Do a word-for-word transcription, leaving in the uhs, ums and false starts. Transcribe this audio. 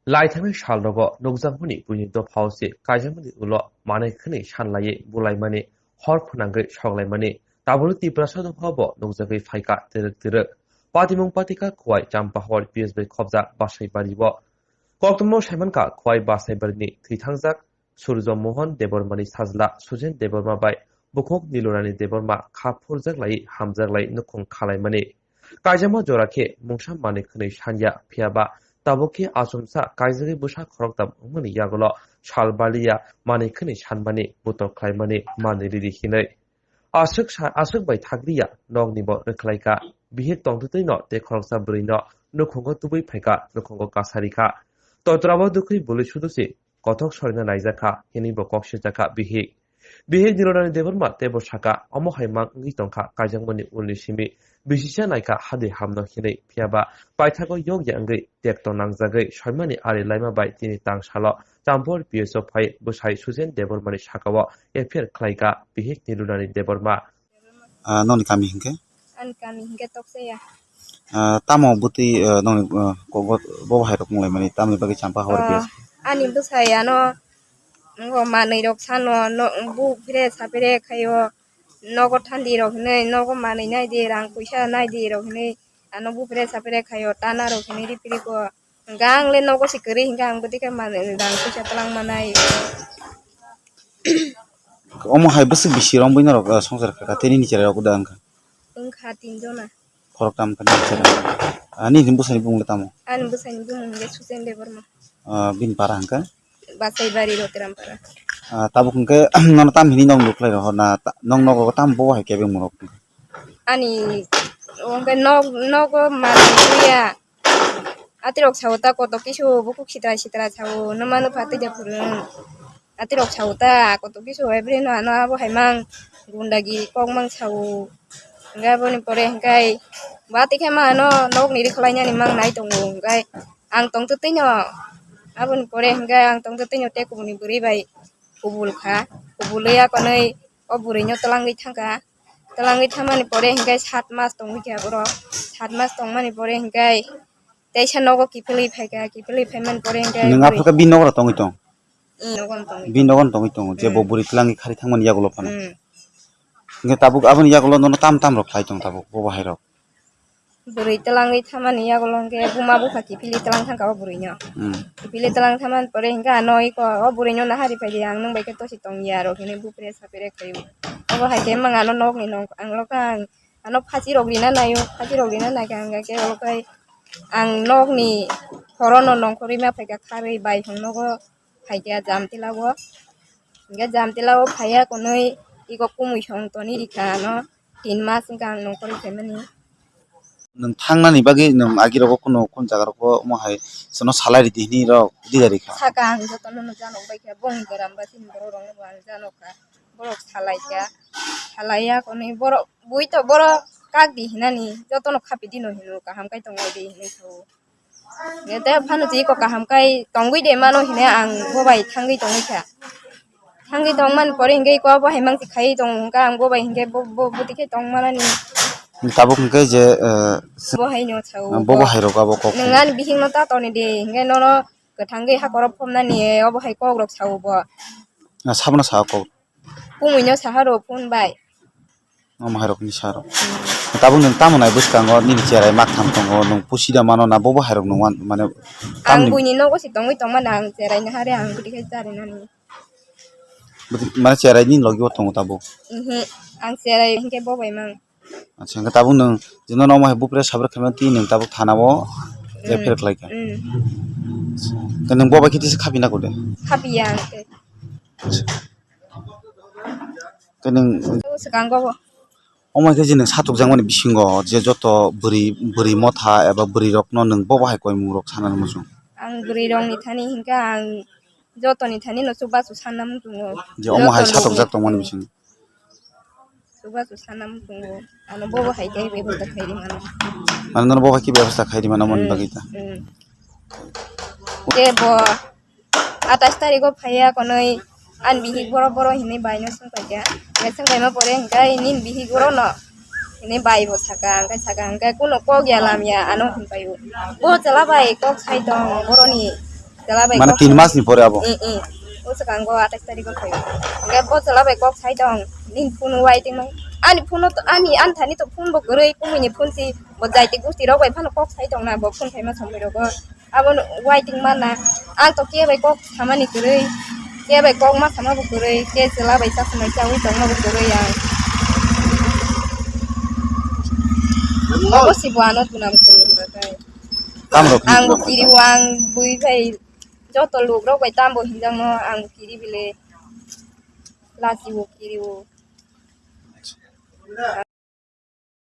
Laithangni salrogo nukjakmani buini dophao se kaijakmani ulo manwi khwnwi sanlaiwi bulaimani, hor phwnangwi soklaimani, tabukni Tiprasa dophao bo nukjagwi phaikha twrwk twrwk. Patimung patika Khowai Champahor P S bai khobjak Basaibario. Koktwmao saimankha Khowai Basaibarini thwithangjak Surjo Mohan Debbarmani sajla Sujen Debbarma bai bukhuk Nilurani Debbarma kha phurjak lai hamjak lai nukhung khalaimani. Kaijakma jora khe mungsa manwi khwnwi sanya, phiyaba tabuk khe achomsa kaijagwi bwsa khoroktham wngmani yagulo sal baliya manwi khwnwi sanmani, butor khlaimani manwi ridi hinwi. Aswk sa-, aswk bai thagriya nokni bo rwkhlaikha. Bihik tongtwtwino tei khoroksa bwrwino nukhungo tubui phaikha, nukhungo kasarikha. Totrabo dukhui bwlwi sudusi kothok sorina naijakha, hinwi bo kok sijakha bihik. Bihik Nilurani Debbarma teibo sakha, omo hai mang wngwi tongkha kaijakmani ulni simi. Bisisa naikha hadi hamno hinwi, phiyaba paithago yokya wngwi tekto nangjagwi soimani ari laima bai tini tangsalo Champahor P S o phai bwsai Sujen Debbarmani sakao F I R khlaikha bihik Nilurani Debbarma. Ah, nokni kami hinkhe? Ani kami hinkhe Tokseya. Ah, tamo bwtwi, ah, nokni, ah, kogo bo bahairok wnglaimani, tamni bagwi Champahor Ah, P S? Ani bwsai ano, ngo manwirok sano, no, bu phire sapire khaio, nogo thandirok hinwi, nogo manwi naidi, rang puisa naidi rok hinwi, ano bupre sapre khaio, tana rok hinwi ripiriko. Hwnkhe ang le nogo se kwrwi, hwnkhe ang bwtwi khe manwi rang puisa twlang manai. Omo hai bwswk bisi romwi norok, ah, swngchar kha, tei nini cherai rok da wngkha? Wngkha tin jona. Khoroktham wngkha nini cherai. Ah, nini bwsani bumung le tamo? Ani bwsani bumung hwnkhe Suchen Debbarma. Ah, bini para hwnkhe? Basaibari Rotiram para. Ah, tabuk hwnkhe nono tam hini nog nuklai rohor na, ta-, nog nogo tam bo hai kebeng murok? Ani, hwnkhe nog, nogo manwi ya. Atirok sao ta koto kisu bukhuk sitra sitra sao, numa nupha twi da phuru. Atirok sao ta koto kisu, every no ano abo hai mang gundagi kok mang sao. Hwnkhe aboni pore hwnkhe ba tikhe ma ano nokni rikhlainani mang nai tongo, hwnkhe ang tongtwtwino aboni pore hwnkhe ang tongtwtwino tei kubuni bwrwi bai kubul kha, kubulwi akonwi o bwrwino twlangwi thangkha, twlangwi thangmani pore hwnkhe sat mas tongwi kha borok, sat mas tongmani pore hwnkhe teisa nogo kiphilwi phaikha, kiphilwi phaimani pore hwnkhe Nwng bwrwi aphuru khe bini nogo tongwi tong? Mm, nogo tongwi Bini nogo tongwi tongo, je bo Mm. bwrwi twlangwi khari thangmani yagulo phano. Mm. Hwnkhe tabuk aboni yagulo nono tam tam rok khlai tong tabuk bo bahai rok? Bwrwi twlangwi thamani yagulo hwnkhe buma bupha kiphilwi twlang thangkha o bwrwino. Hmm. Kiphilwi twlang thamani pore hwnkhe ano iko o bwrwino nahari phaidi, ang nwng bai khe tosi tong ya rok hinwi bupre sapre khaio. Obo hai khe mang ano nokni nong ang lokha ang ano phachi rok rina naio, phachi rok rina naikha hwnkhe olo khai ang nokni horono nongkhorwi ma phaikha kharwi bai hwn nogo phaikha jamtila o. Hwnkhe jamtila o phaiya konwi iko kumui song toni rikha ano. Tin mas wngkha ang nongkhorwi phaimani. Nwng thangnani bagwi nwng agirogo kunu kunu jaga rogo omo hai chwngno salai ridi hinwi rok dida rikha? Saka ang jotono no janok baikha, bongni goram ba chini borok rokno bo ang janokha, borok salaikha, salaiya konwi borok bui to borok kak di hinani jotono khapidi no hino kaham kai tongwai di hinwi sao. Tei phano twi iko kaham kai tongwi de mano hinwi ang bo bai thangwi tongwi kha. Thangwi tongmani pore hwnkhe iko bo hai mangsi khai tongo hwnkhe ang bo bai hwnkhe bo, bo, bo tikhe tong manani. Tabuk hwnkhe je, eh, Bo hai no sao bo, bo hai rok abo kok. Nwng ani bihik no ta toni de hwnkhe nono kwthangwi hakorok phomnani obo hai kok rok sao bo. Ah, sabono sao kok. Kumui no saha rw phone bai. Omo hai rok ni sa rok. Hmm. Tabuk nwng tamo nai bwskango nini cherai maktham tongo, nwng pusi da mano na bobo hai rok nwng wan-, mane Ang tamni buini nogo se tongwi tongmani ang cherai nahare ang bwtwi khai charinani. Bwtwi, mane cherai nini logi o tongo tabuk? Mhm. Ang cherai hinkhe bo bai mang. Acha, hwnkhe tabuk nwng je nono omo hai bupre sabrwk khaimani twi nwng tabuk thana o Hmm. F I R khlai kha. Hmm. Hwnkhe nwng bo bai khe tisa khapi na kode? Khapi ya ang khe. Khe nwng Swkango bo. Omo khe je nwng satukjakmani bisingo je joto bwrwi, bwrwi motha eba bwrwi rokno nwng bo bahai koimung rok sanani muchung? Ang bwrwi rokni thani hinkhe ang jotoni thani no chubachu sanna muchungo. Je omo hai Joto satukjak nokni tongmani thani. Bisingo? Chubachu sanna muchungo. Ano bo bahai khe bebosta khairi mano. Mane nono bo bahai khe bebosta khairi mano moni Hmm. Bagwi ta? Hmm. Khe bo atais tarikgo phaiya konwi ani bihik boro boro hinwi baino swngpaikha. Hwnkhe swngpaima pore hwnkhe nini bihik borono hinwi baibo saka, hwnkhe saka hwnkhe kuno kok ya lamya ano hinpaio. Bo chwla bai kok sai tong boroni Chwla bai mane kok tin mas ni pore abo? Mm, mm. O swkango atais tarikh o phaio. Hwnkhe bo chwla bai kok sai tong, nini phone waiting mai. Ani phone to, ani anthani to phone bo kwrwi, kumui ni phone si bo jaiti gusti rok bai phano kok sai tong na, bo phone khaima samui rogo. Abo waiting mana. Ang to khe bai kok samani kwrwi, khe bai kok ma sama bo kwrwi, khe chwla bai chakmai chawi tongma bo kwrwi ang. Abo si bo ano tunam khaio hwnkhe. Tamo rok ang bo kiriwo, ang bui bai joto luk rok bai tambo hinjakno ang kiri bile lachiwo kiriwo.